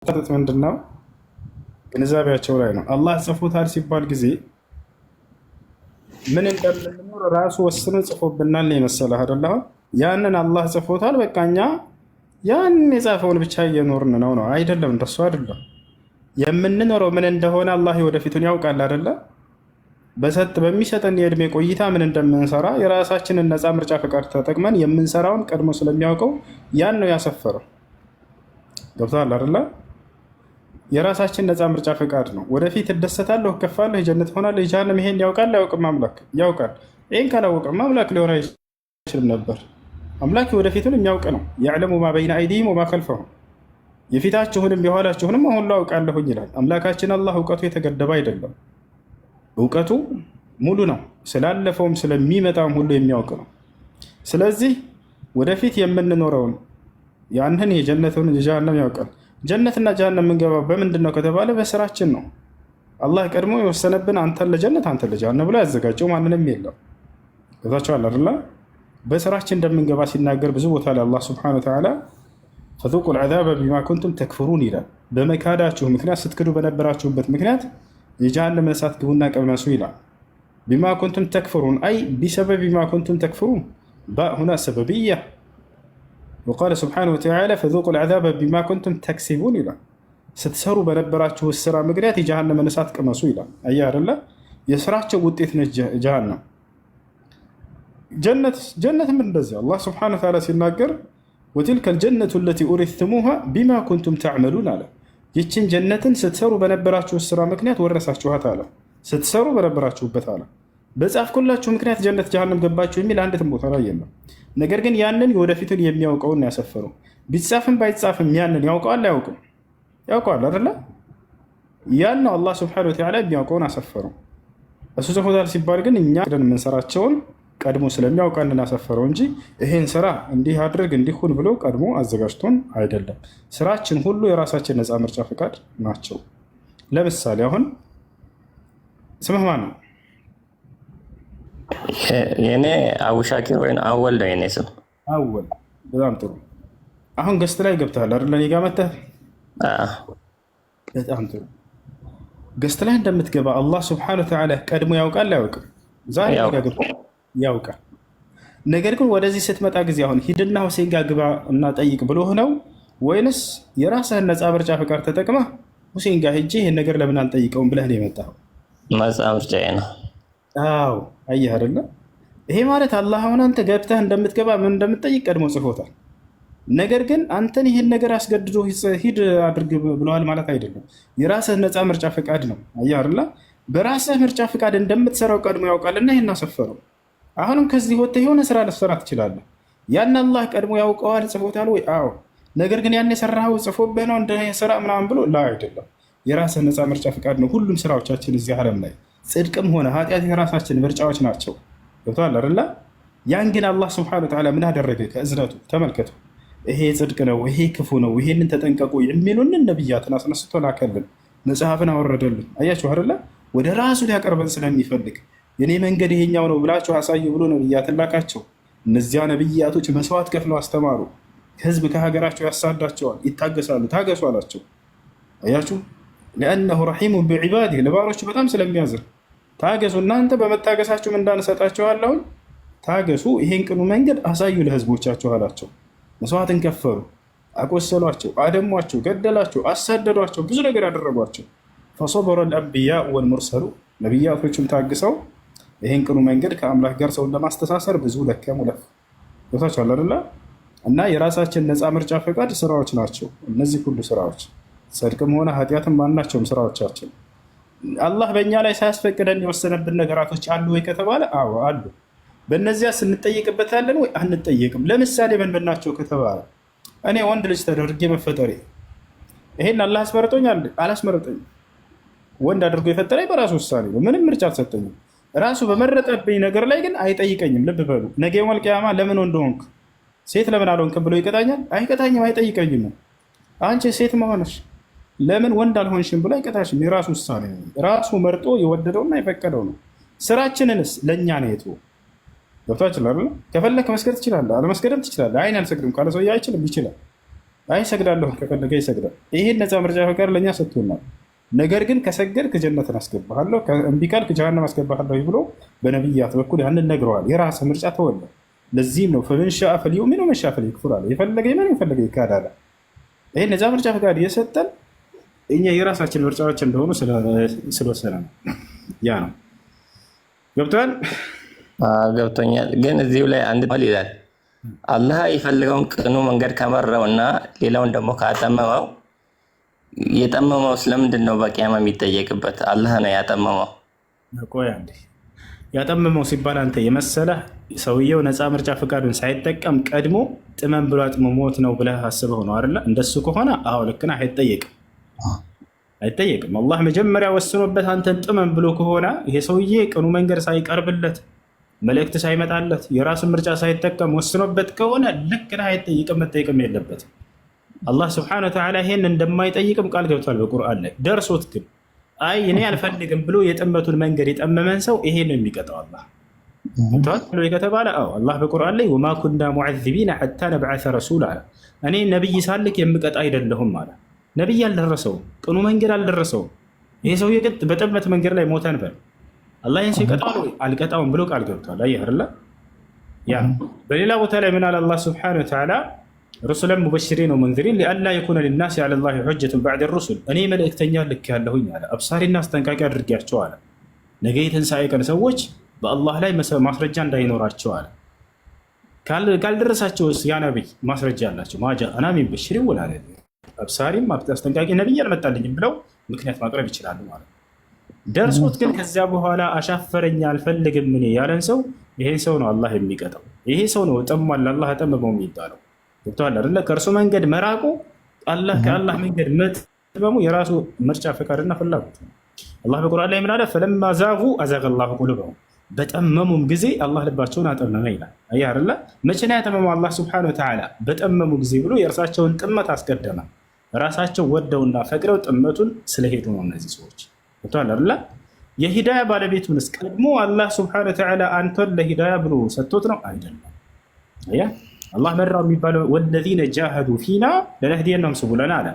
ምንድን ነው ግንዛቤያቸው ላይ ነው። አላህ ጽፎታል ሲባል ጊዜ ምን እንደምንኖር ራሱ ወስኖ ጽፎብናል ነው የመሰለህ አይደለ? አሁን ያንን አላህ ጽፎታል፣ በቃ እኛ ያን የጻፈውን ብቻ እየኖርን ነው ነው አይደለም? እንደሱ አይደለም። የምንኖረው ምን እንደሆነ አላህ ወደፊቱን ያውቃል አይደለ? በሰጥ በሚሰጠን የእድሜ ቆይታ ምን እንደምንሰራ የራሳችንን ነፃ ምርጫ ፈቃድ ተጠቅመን የምንሰራውን ቀድሞ ስለሚያውቀው ያን ነው ያሰፈረው። ገብቶሃል አይደለ? የራሳችን ነፃ ምርጫ ፈቃድ ነው። ወደፊት እደሰታለሁ፣ እከፋለሁ፣ የጀነት ሆናለሁ፣ የጀሃነም ይሄን ያውቃል አያውቅም? አምላክ ያውቃል። ይህን ካላወቀም አምላክ ሊሆን አይችልም ነበር። አምላክ ወደፊቱን የሚያውቅ ነው። يعلم ما بين أيديهم وما خلفهم የፊታችሁንም የኋላችሁንም ሁሉ አውቃለሁኝ ይላል። አምላካችን አላህ እውቀቱ የተገደበ አይደለም። እውቀቱ ሙሉ ነው። ስላለፈውም ስለሚመጣውም ሁሉ የሚያውቅ ነው። ስለዚህ ወደፊት የምንኖረውን ያንን የጀነቱን የጀሃነም ያውቃል። ጀነትና ጀሃነም የምንገባው በምንድን ነው ከተባለ በስራችን ነው። አላህ ቀድሞ የወሰነብን አንተን ለጀነት አንተን ለጀሃነም ብሎ ያዘጋጀው ማንንም የለም። ገብታችኋል አይደለ? በስራችን እንደምንገባ ሲናገር ብዙ ቦታ ላይ አላህ سبحانه وتعالى فذوقوا العذاب بما كنتم تكفرون ይላል። በመካዳችሁ ምክንያት ስትክዱ በነበራችሁበት ምክንያት የጀሃነምን እሳት ግቡና ቅመሱ ይላል። بما كنتم تكفرون أي بسبب ما كنتم تكفرون باء هنا سببية وقال سبحانه وتعالى فذوقوا العذاب بما كنتم تكسبون ይላል። ስትሰሩ በነበራችሁ ስራ ምክንያት የጀሃነምን እሳት ቅመሱ ይላል። አየህ አይደለ? የስራቸው ውጤት ነች ጀሃነም። ጀነትም እንደዚያ አላህ سبحانه وتعالى ሲናገር وتلك الجنة التي أورثتموها بما كنتم تعملون አለ። ይችን ጀነትን ስትሰሩ በነበራችሁ ስራ ምክንያት ወረሳችኋት አለ። ስትሰሩ በነበራችሁበት አለ። በጻፍኩላችሁ ምክንያት ጀነት ጀሃነም ገባችሁ የሚል አንዲትም ቦታ ላይ የለም። ነገር ግን ያንን የወደፊቱን የሚያውቀውን ያሰፈረው ቢጻፍም ባይጻፍም ያንን ያውቀዋል አያውቅም? ያውቀዋል አይደለ? ያን ነው አላህ سبحانه وتعالى የሚያውቀውን አሰፈረው። እሱ ጽፎታል ሲባል ግን እኛ የምንሰራቸውን ቀድሞ ስለሚያውቅ አሰፈረው እንጂ ይሄን ስራ እንዲህ አድርግ እንዲሁን ብሎ ቀድሞ አዘጋጅቶን አይደለም። ስራችን ሁሉ የራሳችን ነፃ ምርጫ ፈቃድ ናቸው። ለምሳሌ አሁን ስምህ ማን ነው? የኔ አቡሻኪር ወይ አወል ነው የኔ ስም። አወል። በጣም ጥሩ። አሁን guest ላይ ገብተሃል አይደለ? እኔ ጋር መተህ። በጣም ጥሩ። guest ላይ እንደምትገባ አላህ سبحانه وتعالى ቀድሞ ያውቃል አያውቅም? ዛሬ ያውቃል። ነገር ግን ወደዚህ ስትመጣ ጊዜ አሁን ሂድና ሁሴን ጋር ግባ እና ጠይቅ ብሎህ ነው ወይንስ የራስህን ነፃ ምርጫ ፈቃድ ተጠቅመህ ሁሴን ጋር ሄጄ ይህን ነገር ለምን አልጠይቀውም ብለህ ነው የመጣኸው? ነፃ ምርጫዬ ነው። አዎ አየህ አይደለ? ይሄ ማለት አላህ አሁን አንተ ገብተህ እንደምትገባ ምን እንደምትጠይቅ ቀድሞ ጽፎታል። ነገር ግን አንተን ይህን ነገር አስገድዶ ሂድ አድርግ ብለዋል ማለት አይደለም። የራስህ ነፃ ምርጫ ፈቃድ ነው። አየህ አይደለ? በራስህ ምርጫ ፈቃድ እንደምትሰራው ቀድሞ ያውቃልና ይህን አሰፈረው። አሁንም ከዚህ ወጥተህ የሆነ ስራ ልትሰራ ትችላለህ። ያን አላህ ቀድሞ ያውቀዋል፣ ጽፎታል ወይ? አዎ። ነገር ግን ያን የሰራኸው ጽፎብህ ነው እንደ ስራ ምናምን ብሎ ላ አይደለም። የራስህ ነፃ ምርጫ ፈቃድ ነው። ሁሉም ስራዎቻችን እዚህ ዓለም ላይ ጽድቅም ሆነ ኃጢአት የራሳችን ምርጫዎች ናቸው። ገብቶሃል አይደለ? ያን ግን አላህ ስብሐነ ወተዓላ ምን አደረገ? ከእዝነቱ ተመልከቱ። ይሄ ጽድቅ ነው፣ ይሄ ክፉ ነው፣ ይሄንን ተጠንቀቁ የሚሉንን ነብያትን አስነስቶ ላከልን፣ መጽሐፍን አወረደልን። አያችሁ አይደለ? ወደ ራሱ ሊያቀርበን ስለሚፈልግ የኔ መንገድ ይሄኛው ነው ብላችሁ አሳዩ ብሎ ነብያትን ላካቸው። እነዚያ ነብያቶች መስዋዕት ከፍለው አስተማሩ። ህዝብ ከሀገራቸው ያሳዳቸዋል፣ ይታገሳሉ። ታገሱ አላቸው። አያችሁ لأنه رحيم بعباده ለባሮቹ በጣም ስለሚያዝን ታገሱ። እናንተ በመታገሳችሁ ምንዳን እሰጣችኋለሁኝ። ታገሱ፣ ይሄን ቅኑ መንገድ አሳዩ ለህዝቦቻችሁ አላቸው። መስዋዕትን ከፈሉ፣ አቆሰሏቸው፣ አደሟቸው፣ ገደላቸው፣ አሳደዷቸው፣ ብዙ ነገር ያደረጓቸው። فصبر الأنبياء والمرسلون ነቢያቶችም ታግሰው ይህን ቅኑ መንገድ ከአምላክ ጋር ሰውን ለማስተሳሰር ብዙ ለከሙ ለፍ ቦታቸው አይደለ እና የራሳችን ነፃ ምርጫ ፈቃድ ስራዎች ናቸው እነዚህ ሁሉ ስራዎች ጽድቅም ሆነ ኃጢአትም ማናቸውም ስራዎቻችን አላህ በእኛ ላይ ሳያስፈቅደን የወሰነብን ነገራቶች አሉ ወይ ከተባለ አዎ አሉ። በእነዚያ ስንጠይቅበታለን ወይ አንጠየቅም? ለምሳሌ ምን ምን ናቸው ከተባለ እኔ ወንድ ልጅ ተደርጌ መፈጠሬ ይሄን አላህ አስመረጦኛል? አላስመረጠኝም። ወንድ አድርጎ የፈጠረኝ በራሱ ውሳኔ ነው። ምንም ምርጫ አልሰጠኝም። ራሱ በመረጠብኝ ነገር ላይ ግን አይጠይቀኝም። ልብ በሉ። ነገ የውመል ቂያማ ለምን ወንድ ሆንክ ሴት ለምን አልሆንክም ብሎ ይቀጣኛል? አይቀጣኝም። አይጠይቀኝም። አንቺ ሴት መሆንሽ ለምን ወንድ አልሆንሽም ብሎ አይቀጣሽም። የራሱ ውሳኔ ነው። ራሱ መርጦ የወደደውና የፈቀደው ነው። ስራችንንስ ለእኛ ነው የቱ ገብታችሁ አይደል? ከፈለክ መስገድ ትችላለህ፣ አለመስገድም ትችላለህ። አይን አልሰግድም ካለ ሰውዬ አይችልም፣ ይችላል። አይ እሰግዳለሁ ከፈለገ ይሰግዳል። ይሄን ነፃ ምርጫ ፈቃድ ለእኛ ሰጥቶናል። ነገር ግን ከሰገድክ ጀነትን አስገባሃለሁ፣ እምቢ ካልክ ጀሃነም አስገባሃለሁ ብሎ በነቢያት በኩል ያንን ነግረዋል። የራስህ ምርጫ ተወለ። ለዚህም ነው فمن شاء فليؤمن ومن شاء فليكفر አለ። የፈለገ ይመን የፈለገ ይካድ አለ። ይሄን ነፃ ምርጫ ፈቃድ የሰጠን እኛ የራሳችን ምርጫዎች እንደሆኑ ስለወሰነ ነው። ያ ነው ገብቶሃል? ገብቶኛል። ግን እዚሁ ላይ አንድ ይላል አላህ የፈለገውን ቅኑ መንገድ ከመራው እና ሌላውን ደግሞ ካጠመመው የጠመመው ስለምንድን ነው በቂያማ የሚጠየቅበት? አላህ ነው ያጠመመው። ቆይ አንዴ፣ ያጠመመው ሲባል አንተ የመሰለህ ሰውየው ነፃ ምርጫ ፈቃዱን ሳይጠቀም ቀድሞ ጥመም ብሎ አጥምሞት ነው ብለህ አስበው ነው አይደለ? እንደሱ ከሆነ አዎ ልክ ነህ፣ አይጠየቅም አይጠየቅም። አላህ መጀመሪያ ወስኖበት አንተን ጥመም ብሎ ከሆነ ይሄ ሰውዬ ቅኑ መንገድ ሳይቀርብለት መልእክት ሳይመጣለት የራሱን ምርጫ ሳይጠቀም ወስኖበት ከሆነ ልክ ነህ፣ አይጠይቅም፣ መጠየቅም የለበትም። አላህ ስብሐነሁ ወተዓላ ይሄን እንደማይጠይቅም ቃል ገብቷል በቁርአን ላይ። ደርሶት ግን አይ እኔ አልፈልግም ብሎ የጥመቱን መንገድ የጠመመን ሰው ይሄ ነው የሚቀጣው አላህ ከተባለ አዎ አላህ በቁርአን ላይ وما كنا معذبين حتى نبعث رسولا አለ። እኔ ነቢይ ሳልክ የምቀጣ አይደለሁም አለ። ነቢይ አልደረሰውም፣ ቅኑ መንገድ አልደረሰውም። ይሄ ሰውዬ ግን በጥመት መንገድ ላይ ሞተን በል አላህ ይህን ሰው ይቀጣዋል ወይ አልቀጣውም ብሎ ቃል ገብቷል። አየህ አይደለ? ያ በሌላ ቦታ ላይ ምን አለ አላህ سبحانه وتعالى رسلا مبشرين ومنذرين لئلا يكون للناس على الله حجة بعد الرسل። እኔ መልእክተኛ ልክ ያለሁኝ አለ፣ አብሳሪና አስጠንቃቂ አድርጌያቸው አለ። ነገ የትንሣኤ ቀን ሰዎች በአላህ ላይ ማስረጃ እንዳይኖራቸው አለ። ካልደረሳቸውስ ያ ነቢይ ማስረጃ አላቸው። ما جاءنا من بشير ولا نذير፣ አብሳሪም አስጠንቃቂ ነቢይ አልመጣልኝም ብለው ምክንያት ማቅረብ ይችላሉ ማለት ነው። ደርሶት ግን ከዚያ በኋላ አሻፈረኝ አልፈልግም እኔ ያለን ሰው ይሄን ሰው ነው አላህ የሚቀጣው። ይሄ ሰው ነው ጠሟል፣ አላህ አጠመመው የሚባለው። ገብቶሃል አይደለ? ከእርሱ መንገድ መራቁ አላህ ከአላህ መንገድ መጥመሙ የራሱ ምርጫ ፈቃድና ፍላጎት ነው። አላህ በቁርአን ላይ ምን አለ? فلما زاغوا أزاغ الله قلوبهم፣ በጠመሙም ጊዜ አላህ ልባቸውን አጠመመ ይላል። አየህ አይደለ? መቼ ነው ያጠመመው? አላህ سبحانه وتعالى በጠመሙ ጊዜ ብሎ የእርሳቸውን ጥመት አስቀደመ። ራሳቸው ወደውና ፈቅደው ጥመቱን ስለሄዱ ነው እነዚህ ሰዎች። ገብቶሃል አይደለ? የሂዳያ ባለቤቱንስ ቀድሞ አላህ سبحانه وتعالى አንተን ለሂዳያ ብሎ ሰጥቶት ነው አይደለም? አየህ አላህ መራው የሚባለው والذين جاهدوا فينا لنهدينهم سبلنا አለ።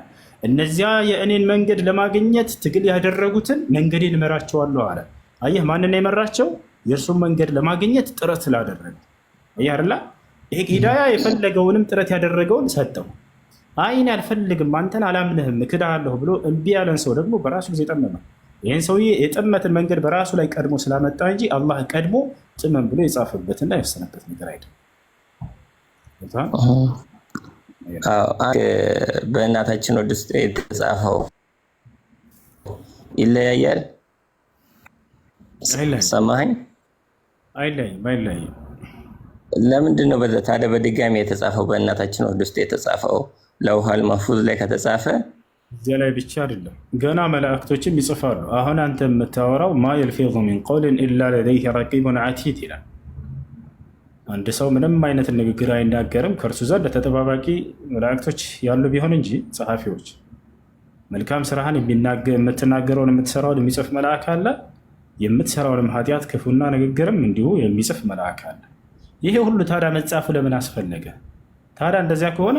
እነዚያ የእኔን መንገድ ለማግኘት ትግል ያደረጉትን መንገዴን እመራቸዋለሁ አለ። አየህ ማንን የመራቸው? የእርሱን መንገድ ለማግኘት ጥረት ስላደረገ። አየህ አይደለ? ይሄ ሂዳያ የፈለገውንም ጥረት ያደረገውን ሰጠው። አይ እኔ አልፈልግም አንተን አላምንህም እክድሃለሁ ብሎ እምቢ ያለን ሰው ደግሞ በራሱ ጊዜ ጠመመ። ይህን ሰውዬ የጥመትን መንገድ በራሱ ላይ ቀድሞ ስላመጣ እንጂ አላህ ቀድሞ ጥመም ብሎ የጻፈበትና የወሰነበት ነገር አይደለም። በእናታችን ሆድ ውስጥ የተጻፈው ይለያያል። ሰማኸኝ? አይለያይም፣ አይለያይም። ለምንድን ነው ታዲያ በድጋሚ የተጻፈው? በእናታችን ሆድ ውስጥ የተጻፈው لوح المحفوظ ላይ ከተጻፈ እዚያ ላይ ብቻ አይደለም፣ ገና መላእክቶችም ይጽፋሉ። አሁን አንተ የምታወራው ما يلفظ من قول إلا لديه رقيب عتيد ይላል። አንድ ሰው ምንም አይነት ንግግር አይናገርም ከእርሱ ዘንድ ተጠባባቂ መላእክቶች ያሉ ቢሆን እንጂ ጸሐፊዎች። መልካም ስራህን የምትናገረውን የምትሰራውን የሚጽፍ መልአክ አለ። የምትሰራውንም ኃጢአት ክፉና ንግግርም እንዲሁ የሚጽፍ መልአክ አለ። ይሄ ሁሉ ታዲያ መጻፉ ለምን አስፈለገ? ታዲያ እንደዚያ ከሆነ